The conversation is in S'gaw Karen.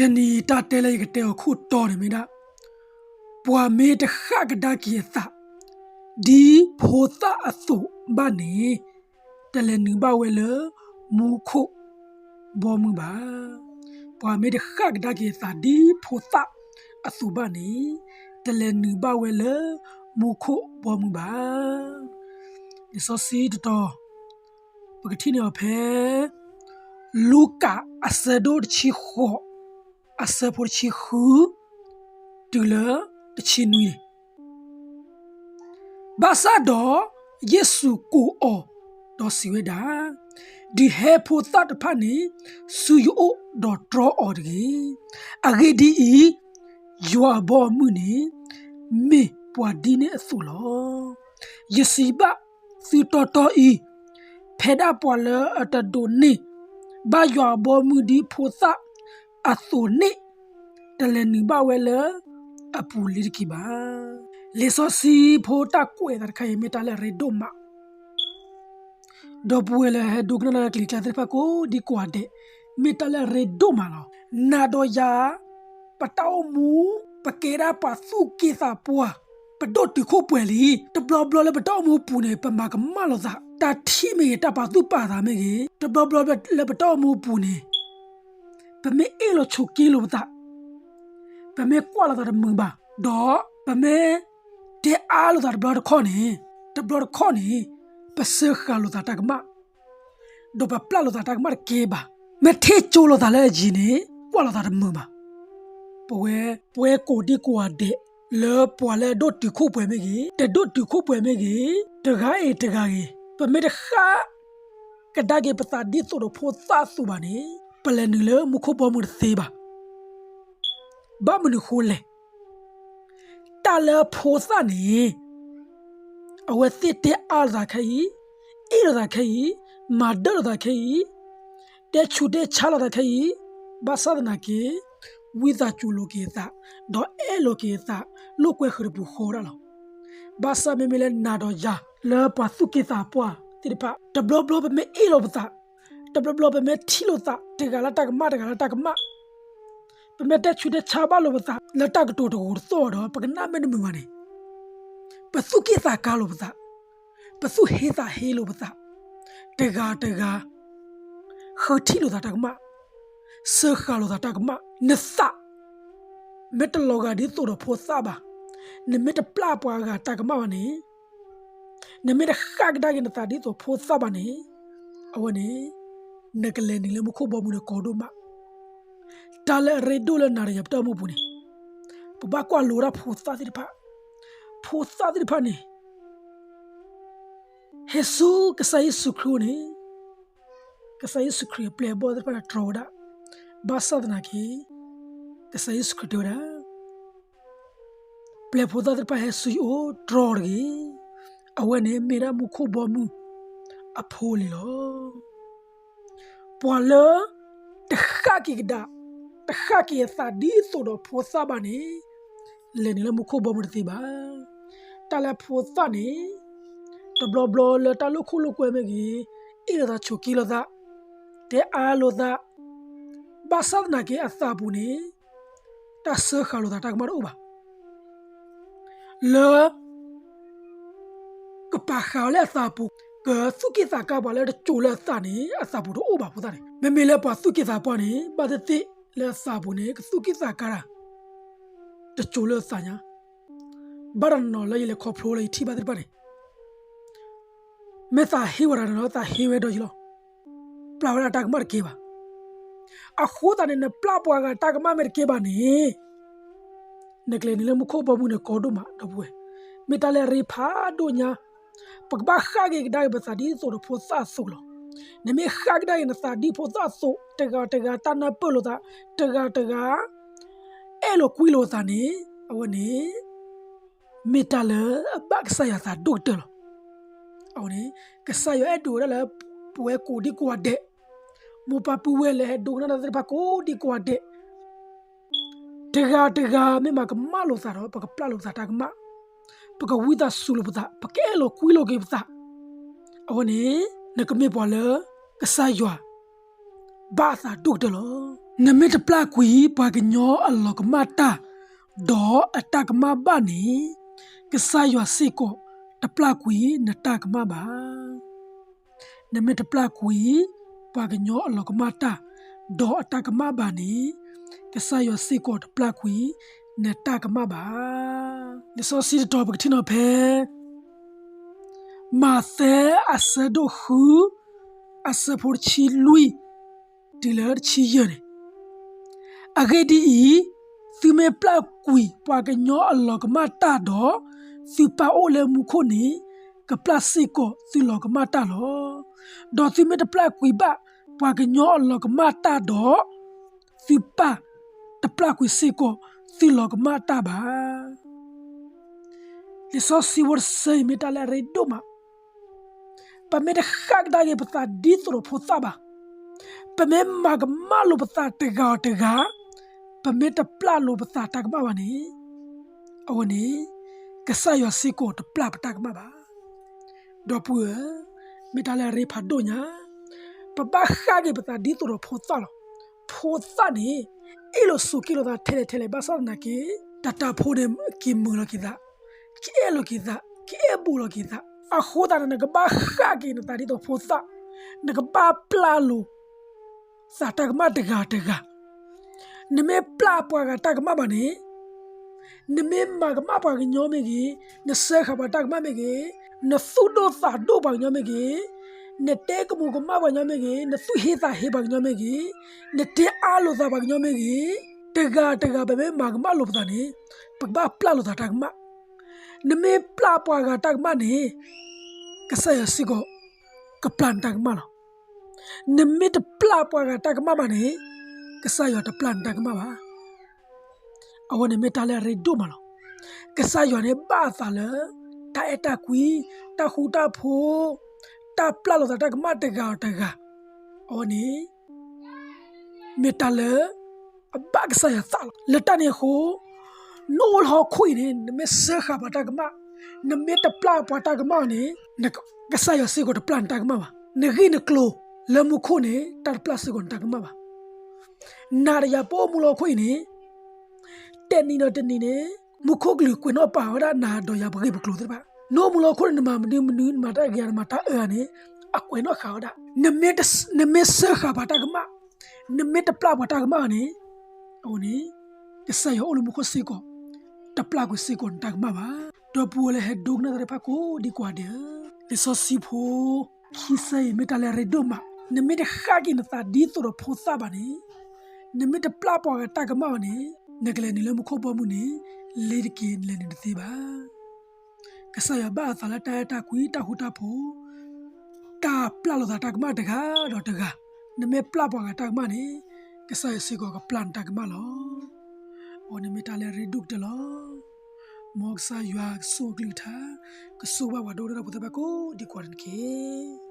တနံၤအံၤတၢ်တဲလၢယကတဲအီၤခိၣ်တီန့ၣ်မ့ၢ်ဒၣ် ပှၤမ့ၢ်တဃၣ်ကဒါက့ၤအသး ဒ်ဖိသၣ်အသိးဘၣ်န့ၣ် တလဲၤနုာ်ဘၣ်ဝဲလၢမူခိၣ်ဘီမုၢ်ဘၣ်. ပှၤမ့ၢ်တဃၣ်ကဒါက့ၤအသးဒ်ဖိသၣ်အသိးဘၣ်န့ၣ် တလဲၤနုာ်ဘၣ်ဝဲလၢမူခိၣ်ဘီမုၢ်ဘၣ်. လံာ်စီဆှံတတီၤ ပကထံၣ်န့ၢ်အီၤဖဲ လူၤကၣ်အဆၢဒိၣ်တဆံဃိး အဆၢဖိတဆံဃု တုၤလၢတဆံနွံန့ၣ် ဘၣ်ဆၣ်ဒီး ယ့ၣ်ၡူးကိးအီၤဒီးစံးဝဲဒၣ်, ဒုးဟဲဖိသၣ်တဖၣ်န့ၣ် ဆူယအိၣ်ဒီးတြီအီၤတဂ့ၤ. အဂ့ၢ်ဒ်အံၤ, ယွၤအဘီအမုၢ်န့ၣ် မ့ၢ်ပှၤဒ်န့ၣ်အသိးလီၤ. ယစံးဘၣ်သုတီတီအံၤ, ဖဲဒၣ်ပှၤလၢအတဒိးန့ၢ်ဘၣ်ယွၤအဘီအမုၢ်ဒ်ဖိသၣ်အသိးန့ၣ် တလဲၤနုာ်ဘၣ်ဝဲလၢအပူၤလံတက့ၢ်ဘၣ်. လံာ်စီဆှံဖိတၢ်ကွဲးအသးတခါအံၤ မ့ၢ်တၢ်လၢအရ့ဒိၣ်မး ဒီပုၢ်ဝဲၢ်လၢဟဲဒိကနၣ်တၢ်လၢကလံၤကျါသ့ၣ်တဖၣ်ကိးဒံကိးဂၤဒဲး, မ့ၢ်တၢ်လၢအရ့ဒိၣ်မးလီၤ. နၤဒီးယၤ ပတၢ်အိၣ်မူ ပကဲဒၣ်ပှၤသူၣ်က့သးပှၢ်, ပဒိၣ်တုာ်ခိၣ်ပှဲၤလံ. တဘျီဘျီလၢပတၢ်အိၣ်မူအပူၤန့ၣ် ပမၤကမၣ်လိာ်သး, တၢ်ထံၣ်မ့ၢ်ဂ့ၤ, တၢ်ပာ်သူၣ်ပာ်သးမ့ၢ်ဂ့ၤ, တဘျီဘျီလၢပတၢ်အိၣ်မူအပူၤန့ၣ် ပမ့ၢ်အ့ၣ်လိာ်ဆိးက့လိာ်ပသး, ပမ့ၢ်ကွၢ်လိာ်သးတမုာ်ဘၣ်, ဒီးပမ့ၢ်တဲအါလိာ်သးတဘျီတခီၣ်န့ၣ်, တဘျီတခီၣ်န့ၣ် ပစၢဃာ်လိာ်သးတၢ်ကမၣ်, ဒီးပပျၢ်လိာ်သးတၢ်ကမၣ်တကဲဘၣ်. မ့ၢ်ထံၣ်ကၠိလိာ်သးလၢအယံၤန့ၣ် ကွၢ်လိာ်သးတမုာ်ဘၣ်. ပဝဲ ပဝဲကိးဒံကိးဂၤဒဲး လၢပှၤလၢအဒိၣ်တုာ်ခိၣ်ပှဲၤမ့ၢ်ဂ့ၤ, တဒိၣ်တုာ်ခိၣ်ပှဲၤမ့ၢ်ဂ့ၤ, တဂၤအံၤတဂၤဂ့ၤ, ပမ့ၢ်တဃၣ်ကဒါက့ၤပသးဒ်သိးဒီးဖိသၣ်အသိးဘၣ်န့ၣ် ပလဲၤနုာ်လၢမူခိၣ်ဘီမုၢ်တသ့ဘၣ်. ဘၣ်မနုၤဃိလဲၣ်. တၢ်လၢဖိသၣ်န့ၣ် အဝဲသ့ၣ်တဲအါလိာ်သးခဲအံၤ, အ့ၣ်လိာ်သးခဲအံၤ, မၤဒၢၣ်လိာ်သးခဲအံၤ, တဲဆူးတဲဆါလိာ်သးခဲအံၤ, ဘၣ်ဆၣ်သနာ်က့ ဝံသးစူၤလိာ်က့ၤအသး, ဒီးအဲၣ်လိာ်က့ၤအသး, လိာ်ကွဲဃုာ်တပူၤဃီဒၣ်လီၤ. ဘၣ်ဆၣ်မ့မ့ၢ်လၢနၤဒီးယၤ လၢပှၤသူၣ်က့သးပှၢ်သ့ၣ်တဖၣ် တဘျီဘျီပမ့ၢ်အ့ၣ်လိာ်ပသး, တဘျီဘျီပမ့ၢ်ထံၣ်လိာ်သး တဂၤလၢတၢ်ကမၣ် တဂၤလၢတၢ်ကမၣ်, ပမ့ၢ်တဲဆူးတဲဆါဘၣ်လိာ်ပသး လၢတၢ်ကတိၤတဂိာ်တသီၣ်ဒီး ပကနၣ်မ့ၢ်တမုာ်ဘၣ်န့ၣ်, ပသူၣ်က့သးကါလိာ်ပသး, ပသူၣ်ဟ့သးဟ့လိာ်ပသး, တဂၤတဂၤ ဃုထံၣ်လိာ်သးတၢ်ကမၣ်, စၢဃာ်လိာ်သးတၢ်ကမၣ်, နသး မ့ၢ်တလီၤဂာ်ဒ်သိးဒီးဖိသၣ်ဘၣ်, နမ့ၢ်တပျၢ်ပှၤဂၤတၢ်ကမၣ်ဘၣ်န့ၣ်, နမ့ၢ်တဃၣ်ကဒါက့ၤနသးဒ်သိးဖိသၣ်ဘၣ်န့ၣ်, အဝဲန့ၣ် နကလဲၤနုာ်လၢမူခိၣ်ဘီမုၢ်န့ၣ်ကီဒိၣ်မး. တၢ်လၢအရ့ဒိၣ်လၢနၤဒီးယၤပတၢ်အိၣ်မူပူၤန့ၣ်, ပဘၣ်ကွၢ်လိဝဲဒၣ်ဖိသၣ်သ့ၣ်တဖၣ်, ဖိသၣ်သ့ၣ်တဖၣ်န့ၣ် ဟဲဆူကစၢ်ယ့ၣ်ၡူးခရံာ်အအိၣ်န့ၣ်, ကစၢ်ယ့ၣ်ၡူးခရံာ်အပျဲၢ်အဘီၣ်သ့ၣ်တဖၣ်န့ၣ်တြီဝဲဒၣ်, ဘၣ်ဆၣ်သနာ်က့ ကစၢ်ယ့ၣ်ၡူးခရံာ်တဲဝဲဒၣ်, ပျဲၢ်ဖိသၣ်သ့ၣ်တဖၣ်ဟဲဆူယအိၣ်တြီတဂ့ၤ, အဝဲန့ၣ်မ့ၢ်ဒၣ်မူခိၣ်ဘီမုၢ်အဖိလံလီၤ. ပှၤလၢ တဃၣ်က့ၤကဒါ, တဃၣ်က့ၤအသးဒ်သိးဒီးဖိသၣ်ဘၣ်န့ၣ်, လဲၤနုာ်လၢမူခိၣ်ဘီမုၢ်တသ့ဘၣ်. တၢ်လၢဖိသၣ်န့ၣ်, တဘျီဘျီလၢတၢ်လိာ်ခိၣ်လိာ်ကွဲမ့ၢ်ဂ့ၤ, အ့ၣ်လိာ်သးဆိးက့လိာ်သး, တဲအါလိာ်သး, ဘၣ်ဆၣ်သနာ်က့အသးပူၤန့ၣ်, တၢ်စၢဃာ်လိာ်သးတၢ်ကမၣ်တအိၣ်ဘၣ်. လၢ ကပာ်ဃာ်အီၤလၢအသးပူၤ, ကသူၣ်က့ၣ်သးကါပှၤလၢတစိၤလၢအသးန့ၣ် အသးပူၤတအိၣ်ဘၣ်ဖိသၣ်န့ၣ်. မ့မ့ၢ်လၢပှၤသူၣ်က့ၣ်သးပှၢ်န့ၣ် ဘၣ်သ့ၣ်သ့ၣ်လၢအသးပူၤန့ၣ် ကသူၣ်က့ၣ်သးကါတၢ် တစိၤလၢအသးညါ. ဘၣ်တနီၤနီၤလၢယလဲၤခီဖျိလၢယထံၣ်ဘၣ်သ့ၣ်တဖၣ်န့ၣ် မ့ၢ်သးဟ့ဝဲတဂၤန့ၣ်လီၤ, သးဟ့ဝဲဒီးယလီၤ. ပျၢ်ဝဲဒၣ်တၢ်ကမၣ်တကဲဘၣ်. အဃိသတးန့ၣ် နပျၢ်ပှၤဂၤတၢ်ကမၣ်မ့ၢ်တကဲဘၣ်န့ၣ်, နကလဲၤနုာ်လၢမူခိၣ်ဘီမုၢ်န့ၣ်ကီဒိၣ်မး ဒီပုၢ်ဝဲၢ်. မ့ၢ်တၢ်လၢအရ့ဖးဒိၣ်ညါ, ပကဘၣ်ဃၣ်က့ၤကဒါက့ၤပသးဒ်သိးဒီးဖိသၣ်အသိးလီၤ. နမ့ၢ်ဃၣ်ကဒါက့ၤနသးဒ်ဖိသၣ်အသိး, တဂၤတဂၤတၢ်နၢ်ပၢၢ်လိာ်သး, တဂၤတဂၤ အဲၣ်လိာ်ကွံလိာ်သးန့ၣ်, အဝဲန့ၣ် မ့ၢ်တၢ်လၢအဘၣ်ကစၢ်ယွၤသးဒိၣ်ကတၢၢ်လီၤ. အဝဲန့ၣ် ကစၢ်ယွၤအဲၣ်ဒိးဝဲဒၣ်လၢ ပဝဲကိးဒံကိးဂၤဒဲး, မိၢ်ပၢ်ပုၢ်ဝဲၢ်လၢဟဲဒိကနၣ်တၢ်သ့ၣ်တဖၣ်ကိးဒံကိးဂၤဒဲး, တဂၤတဂၤမ့ၢ်မၤကမၣ်လိာ်သးဒီး ပကပျၢ်လိာ်ပသးတၢ်ကမၣ်, ပကဝံသးစူၤလိာ်ပသး, ပကအဲၣ်လိာ်ကွံလိာ်က့ၤပသး, အဝဲန့ၣ် နကမ့ၢ်ပှၤလၢ ကစၢ်ယွၤ ဘၣ်အသးဒိၣ်ကတၢၢ်လီၤ. နမ့ၢ်တပျၢ်ကွံာ်ပှၤကညီအလီၤကမၣ်တၢ်, ဒီးအတၢ်ကမၣ်ဘၣ်န့ၣ်, ကစၢ်ယွၤစ့ၢ်ကီးတပျၢ်ကွံာ်နတၢ်ကမၣ်ဘၣ်. နမ့ၢ်တပျၢ်ကွံာ်ပှၤကညီအလီၤကမၣ်တၢ်, ဒီးအတၢ်ကမၣ်ဘၣ်န့ၣ်, ကစၢ်ယွၤစ့ၢ်ကီးတပျၢ်ကွံာ်နတၢ်ကမၣ်ဘၣ်. လံာ်စီဆှံတတီၤပကထံၣ်နီၤဖဲ မးသဲအဆၢဒိၣ်ဃု အဆၢဖိတဆံလွံၢ် တုၤလၢတဆံယဲၢ်န့ၣ်, အဂ့ၢ်ဒ်အံၤ, သုမ့ၢ်ပျၢ်ကွံာ်ပှၤကညီအလီၤကမၣ်တၢ်ဒီး, သုပၢ်အိၣ်လၢမူခိၣ်န့ၣ်, ကပျၢ်စ့ၢ်ကီးသုလီၤကမၣ်တၢ်လီၤ. ဒီးသုမ့ၢ်တပျၢ်ကွံာ်ဘၣ်ပှၤကညီအလီၤကမၣ်တၢ်ဒီး, သုပၢ်တပျၢ်ကွံာ်စ့ၢ်ကီးသုလီၤကမၣ်တၢ်ဘၣ်. လံာ်စီဆှံဖိတဆၢအံၤမ့ၢ်တၢ်လၢအရ့ဒိၣ်မး, ပမ့ၢ်တဃၣ်ကဒါက့ၤပသးဒ်သိးဒီးဖိသၣ်ဘၣ်, ပမ့ၢ်မၤကမၣ်လိာ်ပသးတဂၤအီၤတဂၤ, ပမ့ၢ်တပျၢ်လိာ်ပသးတၢ်ကမၣ်ဘၣ်န့ၣ်, အဝဲန့ၣ်, ကစၢ်ယွၤစ့ၢ်ကီးတပျၢ်ပတၢ်ကမၣ်ဘၣ်. ဒီပုၢ်ဝဲၢ်, မ့ၢ်တၢ်လၢအရ့ဖးဒိၣ်ညါ, ပဘၣ်ဃၣ်က့ၤပသးဒ်သိးဒီးဖိသၣ်လီၤ. ဖိသၣ်န့ၣ်, အ့ၣ်လိာ်ဆိးက့လိာ်သးထဲလဲၣ်ထဲလဲၣ် ဘၣ်ဆၣ်သနာ်က့, တၢ်တၢ်ဖိန့ၣ်က့ၤမုာ်လီၤက့ၤသး, ကအဲၣ်လိာ်က့ၤသး, ကအဲၣ်ဘူးလီၤက့ၤသး, အဃိသတးန့ၣ် နကဘၣ်ဃၣ်က့ၤနသးဒ်သိးဖိသၣ်, နကဘၣ်ပျၢ်လိာ် သးတၢ်ကမၣ်တဂၤတဂၤ, နမ့ၢ်ပျၢ်ပှၤဂၤတၢ်ကမၣ်ဘၣ်န့ၣ်, နမ့ၢ်မၤကမၣ်ပှၤကညီမ့ၢ်ဂ့ၤ, နစၢဃာ်ပှၤတၢ်ကမၣ်မ့ၢ်ဂ့ၤ, နသူၣ်ဒိၣ်သးဒိၣ်ပှၤကညီမ့ၢ်ဂ့ၤ, နတဲကမူၤကမၣ်ပှၤကညီမ့ၢ်ဂ့ၤ, နသူၣ်ဟ့သးဟ့ပှၤကညီမ့ၢ်ဂ့ၤ, နတဲအါလိာ်သးပှၤကညီမ့ၢ်ဂ့ၤ, တဂၤတဂၤပမ့ၢ်မၤကမၣ်လိာ်ပသးန့ၣ်, ပကဘၣ်ပျၢ်လိာ်သးတၢ်ကမၣ်. နမ့ၢ်ပျၢ်ပှၤဂၤတၢ်ကမၣ်န့ၣ်, ကစၢ်ယွၤစ့ၢ်ကီး ကပျၢ်နတၢ်ကမၣ်လီၤ. နမ့ၢ်တပျၢ်ပှၤဂၤတၢ်ကမၣ်ဘၣ်န့ၣ်, ကစၢ်ယွၤတပျၢ်နတၢ်ကမၣ်ဘၣ်. အဝဲန့ၣ်မ့ၢ်တၢ်လၢအရ့ဒိၣ်မးလီၤ. ကစၢ်ယွၤန့ၣ်ဘၣ်အသးလၢ တၢ်အဲၣ်တၢ်ကွံ, တၢ်ဃူတၢ်ဖိး, တၢ်ပျၢ်လိာ်သးတၢ်ကမၣ်တဂၤအီၤတဂၤ, အဝဲန့ၣ် မ့ၢ်တၢ်လၢ အဘၣ်ကစၢ်ယွၤသးလီၤ. လၢတၢ်န့ၣ်အဃိ, နအိၣ်လၢဟီၣ်ခိၣ်အံၤန့ၣ် နမ့ၢ်စၢဃာ်ပှၤတၢ်ကမၣ်, နမ့ၢ်တပျၢ်ပှၤတၢ်ကမၣ်န့ၣ်, ကစၢ်ယွၤစ့ၢ်ကီးတပျၢ်နတၢ်ကမၣ်ဘၣ်. နဂ့ၢ်နကျိၤလၢမူခိၣ်န့ၣ် တၢ်တပျၢ်စ့ၢ်ကီးနတၢ်ကမၣ်ဘၣ်. နၤဒီးယၤပအိၣ်မူလၢဟီၣ်ခိၣ်အံၤန့ၣ်, တနံၤဒီးတနံၤန့ၣ်, မူခိၣ်ကလုာ်ကွဲးနီၣ်ပာ်ဝဲဒၣ်နၤဒီးယၤပဂ့ၢ်ပကျိၤသ့ၣ်တဖၣ်. နအိၣ်မူလၢဟီၣ်ခိၣ်န့ၣ် နမၤမနုၤမနုၤ, နမၤတၢ်ဂ့ၤဧါ, နမၤတၢ်အၢဧါန့ၣ်, အကွဲးနီၣ်ဃာ်ဝဲဒၣ်. နမ့ၢ်စၢဃာ်ပှၤတၢ်ကမၣ်, နမ့ၢ်တပျၢ်ပှၤတၢ်ကမၣ်န့ၣ်, အဝဲန့ၣ် ကစၢ်ယွၤအိၣ်လၢမူခိၣ်စ့ၢ်ကီး တပျၢ်ကွံာ်စ့ၢ်ကီးနတၢ်ကမၣ်ဘၣ်. ဒီပုၢ်ဝဲၢ်လၢဟဲဒိကနၣ်တၢ်သ့ၣ်တဖၣ်ကိးဒံကိးဂၤဒဲးဧၢ, လံာ်စီဆှံဖိခံဆၢအံၤမ့ၢ်တၢ်လၢအရ့ဒိၣ်မး. နမ့ၢ်တဃၣ်က့ၤနသးဒ်သိးဒီးဖိသၣ်ဘၣ်န့ၣ်, နမ့ၢ်တပျၢ်ပှၤဂၤတၢ်ကမၣ်ဘၣ်န့ၣ်, နကလဲၤနုာ်လၢမူခိၣ်ဘီမုၢ်န့ၣ်, လ့ၤတက့ၤနလဲၤနုာ်တသ့ဘၣ်. ကစၢ်ယွၤဘၣ်အသးလၢတၢ်အဲၣ်တၢ်ကွံ, တၢ်ဃူတၢ်ဖိး, တၢ်ပျၢ်လိာ်သးတၢ်ကမၣ်တဂၤဒီးတဂၤ. နမ့ၢ်ပျၢ်ပှၤဂၤတၢ်ကမၣ်န့ၣ်, ကစၢ်ယွၤစ့ၢ်ကီးကပျၢ်နတၢ်ကမၣ်လီၤ. အဝဲန့ၣ်မ့ၢ်တၢ်လၢအရ့ဒိၣ်ကတၢၢ်လီၤ. မ်ကစၢ်ယွၤကဆိၣ်အကလုၢ်ကထါ, ကဆိၣ်ဘၣ်ပှၤဒိကနၣ်တၢ်ဖိသ့ၣ်တဖၣ်ကိးဒံကိးဂၤဒဲးန့ၣ်တက့ၢ်.